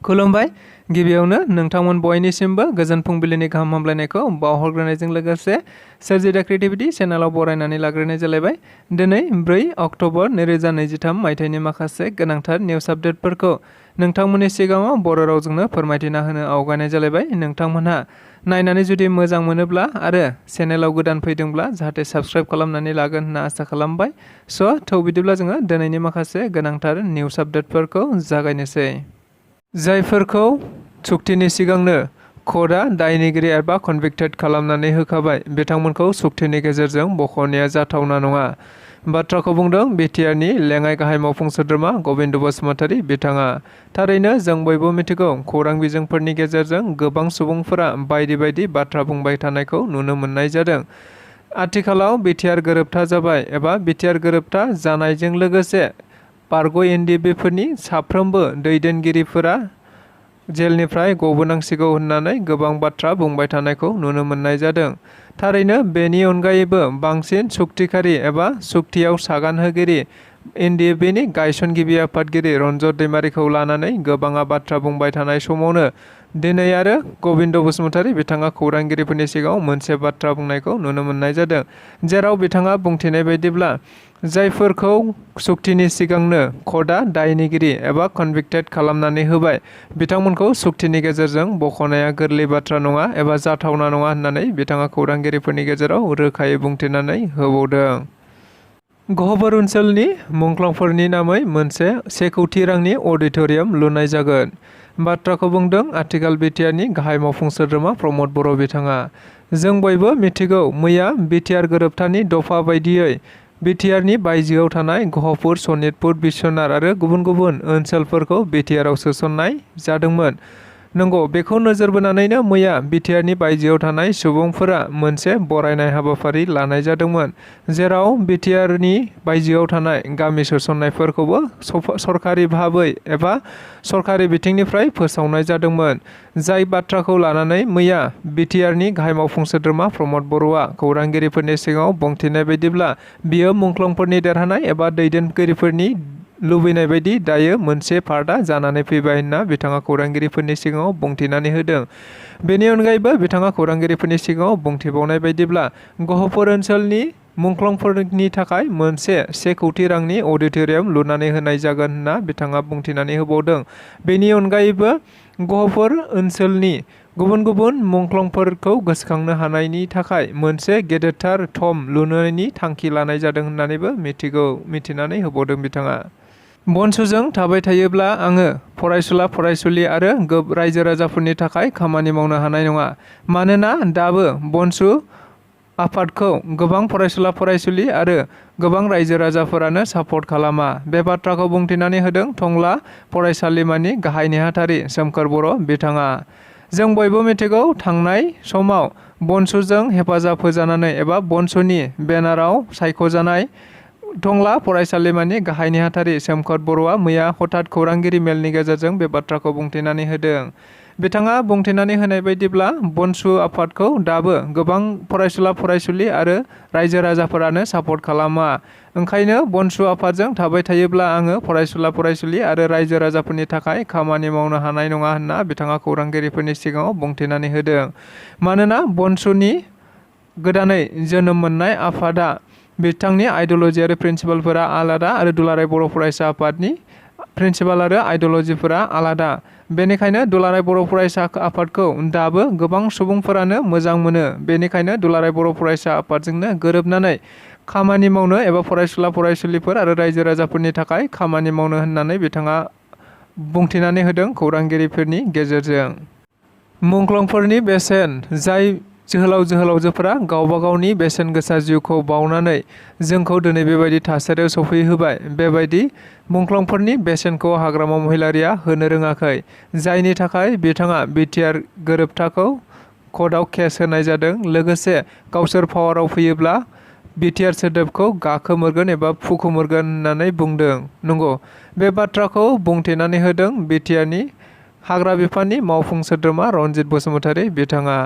खुलुमबाय गिबियावनो नोंथांमोन बयनिसिमबो गोजोन फुंबिलिनि गाहाम हामलायनायखौ बावहरग्रोनायजों लोगोसे सोरजि द क्रिएटिविटी चेनेलाव बरायनानै लाग्रोनाय जालायबाय। दिनै 4 अक्ट'बर 2023 मायथाइनि माखासे गोनांथार निउस आपडेटफोरखौ नोंथांमोननि सिगाङाव बर' रावजोंनो फोरमायथिना होनो आवगायनाय जालायबाय। नोंथांमोनहा नायनानै जुदि मोजां मोनोब्ला आरो चेनेलाव गोदान फैदोंब्ला जाहाथे साबस्क्राइब खालामनानै लागोन होनना आसा खालामबाय। थ' बिदिब्ला जोङो दिनैनि माखासे गोनांथार निउस आपडेटफोरखौ जागायनोसै। जायफोरखौ सुक्तिनि सिगांनो कर्टआ दायनिगिरि एबा कनभिक्टेड खालामनानै होखाबाय बिथांमोनखौ सुक्तिनि गेजेरजों बख'नाया जाथावना नङा। बाथ्राखौ बुंदों बिटिआरनि लेङाइ गाहाय मावफुं सोद्रोमा गबिन्द बसुमतारी बिथाङा। थारैनो जों बयबो मिथिगौ खौरां बिजोंफोरनि गेजेरजों गोबां सुबुंफोरा बायदि बायदि बाथ्रा बुंबाय थानायखौ नुनो मोननाय जादों। आथिखालाव बिटिआर गोरोबथा जाबाय एबा बिटिआर गोरोबथा जानायजों लोगोसे बारग' एनडिएफबिफोरनि साफ्रोमबो दैदेनगिरिफोरा जेलनिफ्राय गबोनांसिगौ होननानै गोबां बाथ्रा बुंबाय थानायखौ नुनो मोननाय जादों। थारैनो बेनि अनगायैबो बांसिन सुक्तिखारि एबा सुक्तियाव सागान होगिरि एनडिएफबिनि गायसनगिरि आफादगिरि रन्जत दैमारिखौ लानानै गोबाङा बाथ्रा बुंबाय थानाय समावनो दिनै आरो गबिन्द बसुमतारी बिथाङा खौरांगिरिफोरनि सिगाङाव मोनसे बाथ्रा बुंनायखौ नुनो मोननाय जादों। जेराव बिथाङा बुंथिनाय बायदिब्ला जायफोरखौ सुक्तिनि सिगांनो कर्टआ दायनिगिरि एबा कनभिक्टेड खालामनानै होबाय बिथांमोनखौ सुक्तिनि गेजेरजों बख'नाया गोरलै बाथ्रा नङा एबा जाथावना नङा होननानै बिथाङा खौरांगिरिफोरनि गेजेराव रोखायै बुंथिनानै होबावदों। गहपुर ओनसोलनि मुंख्लंफोरनि नामै मोनसे 1 कौटि रांनि अडिट'रियाम लुनाय जागोन। बाथ्राखौ बुंदों आथिखाल बिटिआरनि गाहाय मावफुं सोद्रोमा प्रमद बर' बिथाङा। जों बयबो मिथिगौ मैया बिटिआर गोरोबथानि दफा बायदियै बिटिआरनि बायजोआव थानाय गहपुर सनितपुर बिश्वनाथ आरो गुबुन गुबुन ओनसोलफोरखौ बिटिआरआव सोसननाय जादोंमोन। नंगौ बेखौ नोजोर बोनानैनो मैया बिटिआरनि बायजोआव थानाय सुबुंफोरा मोनसे बरायनाय हाबाफारि लानाय जादोंमोन। जेराव बिटिआरनि बायजोआव थानाय गामि सोसननायफोरखौबो सरकारि भाबै एबा सरकारि बिथिंनिफ्राय फोसावनाय जादोंमोन। जाय बाथ्राखौ लानानै मैया बिटिआरनि गाहाय मावफुं सोद्रोमा प्रमद बर'आ खौरांगिरिफोरनि सिगाङाव बुंथिनाय बायदिब्ला बियो मुंख्लंफोरनि देरहानाय एबा दैदेनगिरिफोरनि लुबैनाय बायदि दायो मोनसे पार्टआ जानानै फैबाय होनना बिथाङा खौरांगिरिफोरनि सिगाङाव बुंथिनानै होदों। बेनि अनगायैबो बिथाङा खौरांगिरिफोरनि सिगाङाव बुंथिबावनाय बायदिब्ला गहपुर ओनसोलनि मुंख्लंफोरनि थाखाय मोनसे 1 कौटि रांनि अडिट'रियाम लुनानै होनाय जागोन होनना बिथाङा बुंथिनानै होबावदों। बेनि अनगायैबो गहपुर ओनसोलनि गुबुन गुबुन मुंख्लंफोरखौ गोसोखांनो हानायनि थाखाय मोनसे गेदेरथार थम्ब लुनायनि थांखि लानाय जादों होननानैबो मिथिनानै होबावदों बिथाङा। BoNSUजों थाबाय थायोब्ला आङो फरायसुला फरायसुलि आरो रायजो राजाफोरनि थाखाय खामानि मावनो हानाय नङा। मानोना दाबो BoNSU आफादखौ गोबां फरायसुला फरायसुलि आरो गोबां रायजो राजाफोरानो सापर्ट खालामा। बे बाथ्राखौ बुंथिनानै होदों टंला फरायसालिमानि गाहाय नेहाथारि सोमखोर बर' बिथाङा। जों बयबो मिथिगौ थांनाय समाव BoNSUजों हेफाजाब होजानानै एबा BoNSUनि बेनाराव सायख'जानाय टंला फरायसालिमानि गाहाय नेहाथारि सोमखोर बर'आ मैया हठाৎ खौरांगिरि मेलनि गेजेरजों बे बाथ्राखौ बुंथिनानै होदों। बिथाङा बुंथिनानै होनाय बायदिब्ला BoNSU आफादखौ दाबो गोबां फरायसुला फरायसुलि आरो रायजो राजाफोरानो सापर्ट खालामा। ओंखायनो BoNSU आफादजों थाबाय थायोब्ला आङो फरायसुला फरायसुलि आरो रायजो राजाफोरनि थाखाय खामानि मावनो हानाय नङा होनना बिथाङा खौरांगिरिफोरनि सिगाङाव बुंथिनानै होदों। मानोना BoNSUनि गोदानै जोनोम मोननाय आफादा बिथांनि आइडिय'लजि आरो प्रिन्सिपालफोरा आलादा आरो दुलाराय बर' फरायसा आफादनि प्रिन्सिपाल आरो आइडिय'लजिफोरा आलादा। बेनिखायनो दुलाराय बर' फरायसा आफादखौ दाबो गोबां सुबुंफोरानो मोजां मोनो। बेनिखायनो दुलाराय बर' फरायसा आफादजोंनो गोरोबनानै खामानि मावनो एबा फरायसुला फरायसुलिफोर आरो रायजो राजाफोरनि थाखाय खामानि मावनो होननानै बिथाङा बुंथिनानै होदों खौरांगिरिफोरनि गेजेरजों। मुंख्लंफोरनि बेसेन जाय जोहोलाव जोहोलावजोफोरा गावबा गावनि बेसेन गोसा जिउखौ बावनानै जोंखौ दिनै बेबायदि थासारियाव सफैहोबाय बेबायदि मुंख्लंफोरनि बेसेनखौ हाग्रामा महिलारिया होनो रोङाखै। जायनि थाखाय बिथाङा बिटिआर गोरोबथाखौ कर्टआव केस होनाय जादों। लोगोसे गावसोर पावाराव फैयोब्ला बिटिआर सोदोबखौ गाखोमोरगोन एबा फुखोमोरगोन होननानै बुंदों। नंगौ बे बाथ्राखौ बुंथिनानै होदों बिटिआरनि हाग्रा बिफाननि मावफुं सोद्रोमा रनजित बसुमतारी बिथाङा।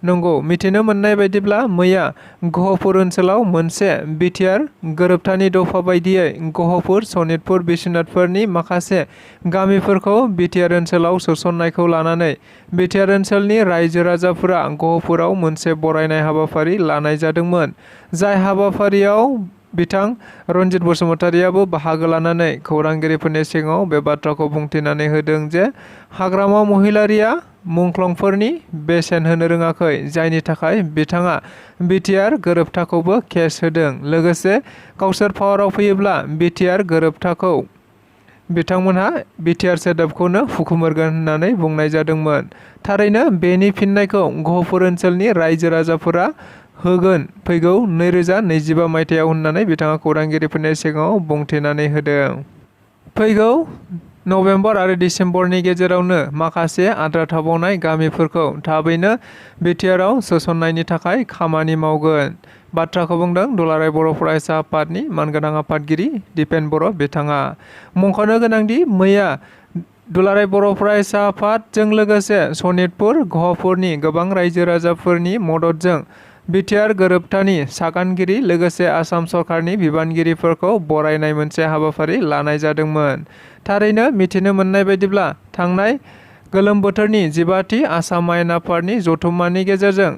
नंगौ, मिथिनो मोननाय बायदिब्ला मैया गहपुर ओनसोलाव मोनसे बिटिआर गोरोबथानि दफा बायदियै गहपुर, सनितपुर, बिश्वनाथफोरनि माखासे गामिफोरखौ बिटिआर ओनसोलाव सोसननायखौ लानानै बिटिआर ओनसोलनि रायजो राजाफोरा गहपुराव मोनसे बरायनाय हाबाफारि लानाय जादोंमोन। जाय हाबाफारियाव बिथां रनजित बसुमतारीयाबो बाहागो लानानै खौरांगिरिफोरनि सिगाङाव बे बाथ्राखौ बुंथिनानै होदों जे हाग्रामा महिलारिया मुंख्लंफोरनि बेसेन होनो रोङाखै, जायनि थाखाय बिथाङा बिटिआर गोरोबथाखौबो केस होदों। लोगोसे गावसोर पावाराव फैयोब्ला बिटिआर गोरोबथाखौ बिथांमोनहा बिटिआर सोदोबखौनो हुखुमोरगोन होननानै बुंनाय जादोंमोन। थारैनो बेनि फिननायखौ गहपुर ओनसोलनि रायजो राजाफोरा होगोन फैगौ 2025 मायथाइयाव होननानै बिथाङा खौरांगिरिफोरनि सिगाङाव बुंथिनानै होदों। फैगौ नभेम्बर आरो डिसेम्बरनि गेजेरावनो माखासे आद्रा थाबावनाय गामिफोरखौ थाबैनो बिटिआरआव सोसननायनि थाखाय खामानि मावगोन बाथ्राखौ बुंदों दुलाराय बर' फरायसा आफादनि मानगोनां आफादगिरि दिपेन बर' बिथाङा। मुंख'नो गोनांदि मैया दुलाराय बर' फरायसा आफादजों लोगोसे सनितपुर, गहपुरनि गोबां रायजो राजाफोरनि मददजों बिटिआर गोरोबथानि सागानगिरि लोगोसे आसाम सरकारनि बिबानगिरिफोरखौ बरायनाय मोनसे हाबाफारि लानाय जादोंमोन। थारैनो मिथिनो मोननाय बायदिब्ला थांनाय गोलोम बोथोरनि 15थि आसाम आयेन आफादनि जथुम्मानि गेजेरजों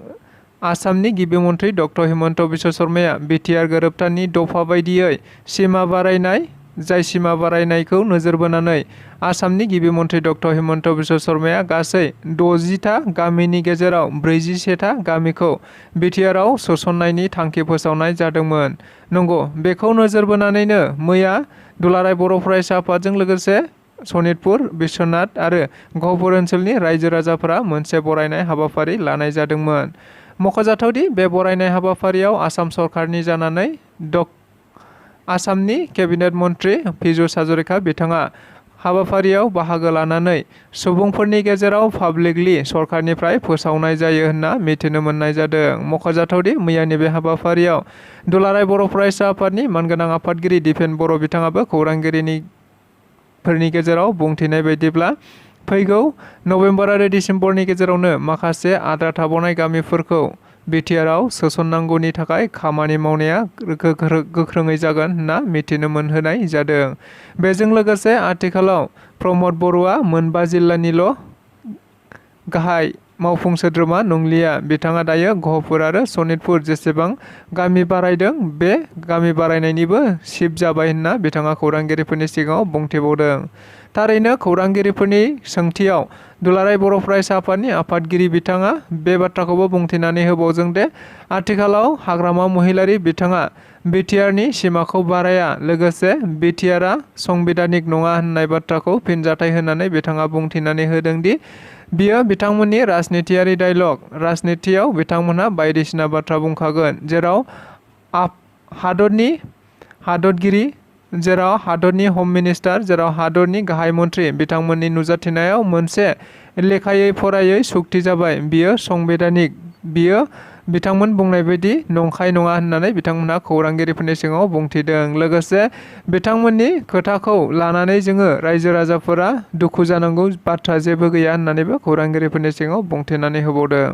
आसामनि गिबि मन्थ्रि डक्टर हिमन्त बिश्व शर्माया बिटिआर गोरोबथानि दफा बायदियै सिमा बारायनाय जाय सिमा बारायनायखौ नोजोर बोनानै आसामनि गिबि मन्थ्रि डक्टर हिमन्त बिश्व शर्माया गासै 60टा गामिनि गेजेराव 41था गामिखौ बिटिआरआव सोसननायनि थांखि फोसावनाय जादोंमोन। नंगौ, बेखौ नोजोर बोनानैनो मैया दुलाराय बर' फरायसा आफादजों लोगोसे सनितपुर, बिश्वनाथ आरो गहपुर ओनसोलनि रायजो राजाफोरा मोनसे बरायनाय हाबाफारि लानाय जादोंमोन। मख'जाथावदि बे बरायनाय हाबाफारियाव आसाम सरकारनि जानानै आसामनि केबिनेट मन्थ्रि पीयूष हाजरिका बिथाङा हाबाफारियाव बाहागो लानानै सुबुंफोरनि गेजेराव पाब्लिकलि सरकारनिफ्राय फोसावनाय जायो होनना मिथिनो मोननाय जादों। मख'जाथावदि मैयानि बे हाबाफारियाव दुलाराय बर' फरायसा आफादनि मानगोनां आफादगिरि दिपेन बर' बिथाङाबो खौरांगिरिफोरनि गेजेराव बुंथिनाय बायदिब्ला फैगौ नभेम्बर आरो डिसेम्बरनि गेजेरावनो माखासे आद्रा थाबावनाय गामिफोरखौ बिटिआरआव सोसननांगौनि थाखाय खामानि मावनाया गोख्रोङै जागोन होनना मिथिनो मोनहोनाय जादों। बेजों लोगोसे आथिखालाव प्रमद बर'आ मोनबा जिल्लानिल' गाहाय मावफुं सोद्रोमा नंलिया। बिथाङा दायो गहपुर आरो सनितपुर जेसेबां गामि बारायदों बे गामि बारायनायनिबो चिफ जाबाय होनना बिथाङा खौरांगिरिफोरनि सिगाङाव बुंथिबावदों। थारैनो खौरांगिरिफोरनि सोंथियाव दुलाराय बर' फरायसा आफादनि आफादगिरि बिथाङा बे बाथ्राखौबो बुंथिनानै होबावदों दे आथिखालाव हाग्रामा महिलारि बिथाङा बिटिआरनि सिमाखौ बाराया, लोगोसे बिटिआरआ संबिधानिक नङा होननाय बाथ्राखौ फिनजाथाय होनानै बिथाङा बुंथिनानै होदोंदि बियो बिथांमोननि राजनितियारि डायलग। राजनितियाव बिथांमोनहा बायदिसिना बाथ्रा बुंखागोन, जेराव हादरगिरि, जेराव हादरनि हम मिनिस्टार, जेराव हादरनि गाहाय मन्थ्रि बिथांमोननि नुजाथिनायाव मोनसे लेखायै फरायै सुक्ति जाबाय। बियो संबिधानिक, बियो बिथांमोन बुंनाय बायदि नंखाय नङा होननानै बिथांमोनहा खौरांगिरिफोरनि सिगाङाव बुंथिदों। लोगोसे बिथांमोननि खोथाखौ लानानै जोङो रायजो राजाफोरा दुखु जानांगौ बाथ्रा जेबो गैया होननानैबो खौरांगिरिफोरनि सिगाङाव बुंथिनानै होबावदों।